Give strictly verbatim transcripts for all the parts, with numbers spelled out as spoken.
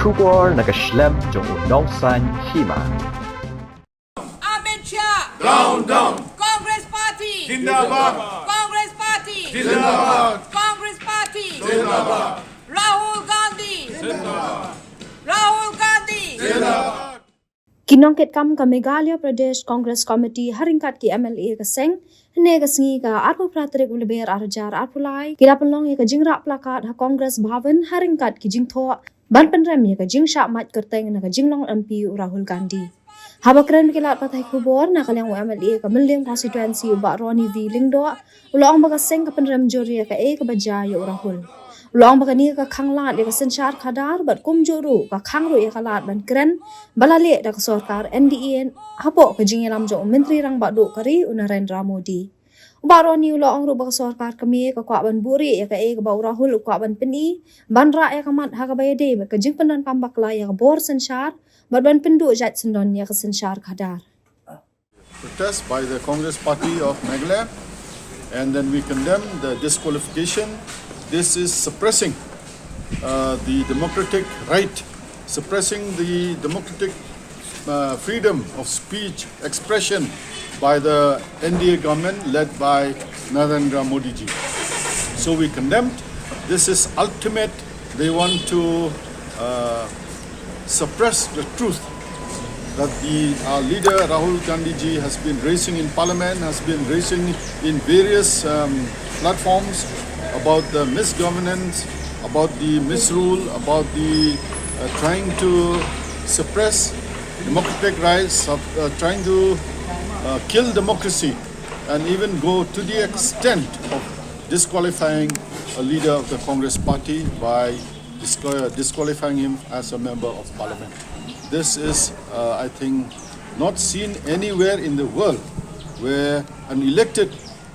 Khubor na ka shlem jong u nongsan hima. Amit Shah. Down, down. Congress Party. Zindabad. Congress Party. Zindabad. Congress Party. Zindabad. Rahul Gandhi. Zindabad. Rahul Gandhi. Zindabad. Ki nongkitkam ka Meghalaya Pradesh Congress Committee ha ryngkat ki M L A ka seng, hynne ka sngi ka arphew phra tarik u Lber ar hajar arphew lai, ki la pynlong ïa ka jingrah placard ha Congress Bhavan ha ryngkat ki jingthoh ban pynrem ïa ka jingshah mait kyrteng na ka jinglong M P u Rahul Gandhi. Haba kren bad ki lad pathai khubor na ka liang u M L A ka Mylliem constituency u Bah Ronnie V Lyngdoh, u la ong ba ka seng ka pynrem jur ïa kaei kaba jia ïa u Rahul. U la ong ba kane ka khang lad ïa ka synshar khadar bad kumjuh ruh ka khang ruh ïa ka lad ban kren ba la leh da ka sorkar N D A hapoh ka jingïalam jong u Myntri Rangbah Duh ka ri u Narendra Modi. U Bah Ronnie u la ong ruh ba ka sorkar kmie ka kwah ban buhrieh ïa kaei kaba u Rahul u kwah ban pyni ban rah ïa ka mat ha kaba ïadei bad ka jingpyndonkam bakla ïa ka bor synshar bad ban pynduh jait syndon ïa ka synshar khadar. Protest by the Congress Party of Meghalaya, and then we condemn the disqualification. This is suppressing uh, the democratic right, suppressing the democratic uh, freedom of speech, expression by the N D A government led by Narendra Modi ji. So we condemned. This is ultimate. They want to uh, suppress the truth that the uh, leader Rahul Gandhi ji has been raising in parliament, has been raising in various um, platforms about the misgovernance, about the misrule, about the uh, trying to suppress democratic rights, uh, trying to uh, kill democracy, and even go to the extent of disqualifying a leader of the Congress party by disqualifying him as a member of parliament. This is, uh, I think, not seen anywhere in the world where an elected,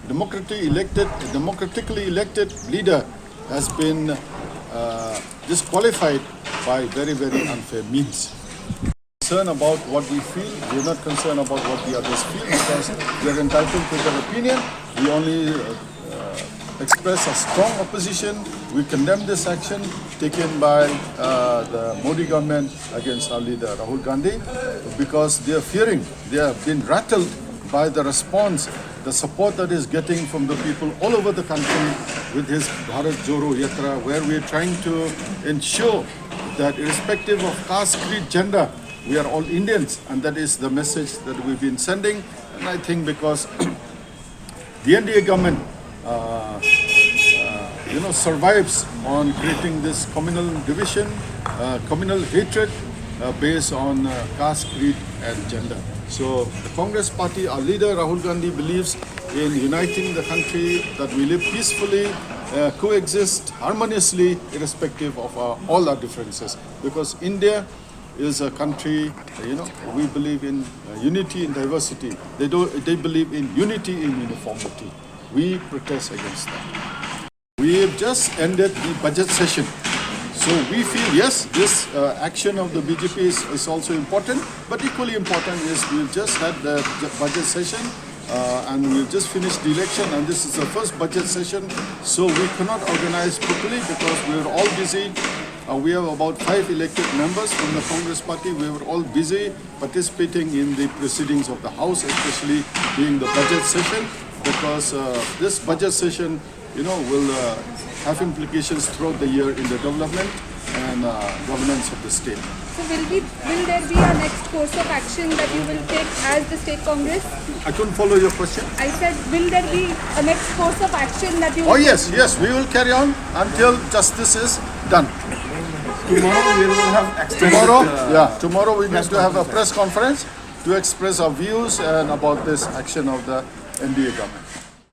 democratically elected, democratically elected leader has been uh, disqualified by very, very unfair means. Concerned about what we feel, we're not concerned about what the others feel because they're entitled to their opinion. We only uh, express a strong opposition. We condemn this action taken by uh, the Modi government against our leader Rahul Gandhi because they are fearing, they have been rattled by the response, the support that is getting from the people all over the country with his Bharat Jodo Yatra, where we are trying to ensure that irrespective of caste, creed, gender, we are all Indians, and that is the message that we've been sending. And I think because the N D A government, uh, uh, you know, survives on creating this communal division, uh, communal hatred uh, based on uh, caste, creed, and gender. So the Congress party, our leader Rahul Gandhi believes in uniting the country, that we live peacefully, uh, coexist harmoniously, irrespective of our, all our differences. Because India is a country, you know, we believe in uh, unity in diversity. They, do, they believe in unity in uniformity. We protest against that. We have just ended the budget session. So we feel, yes, this uh, action of the B J P is, is also important, but equally important is we've just had the budget session uh, and we've just finished the election, and this is the first budget session. So we cannot organize properly because we were all busy. Uh, we have about five elected members from the Congress party. We were all busy participating in the proceedings of the House, especially during the budget session, because uh, this budget session, you know, will uh, have implications throughout the year in the development and uh, governance of the state. So will be will there be a next course of action that you will take as the state Congress? I couldn't follow your question. I said, will there be a next course of action that you? Oh yes, yes, we will carry on until justice is done. Tomorrow we will have extended. Tomorrow, uh, yeah, tomorrow we need to have a press conference to express our views and about this action of the N D A government.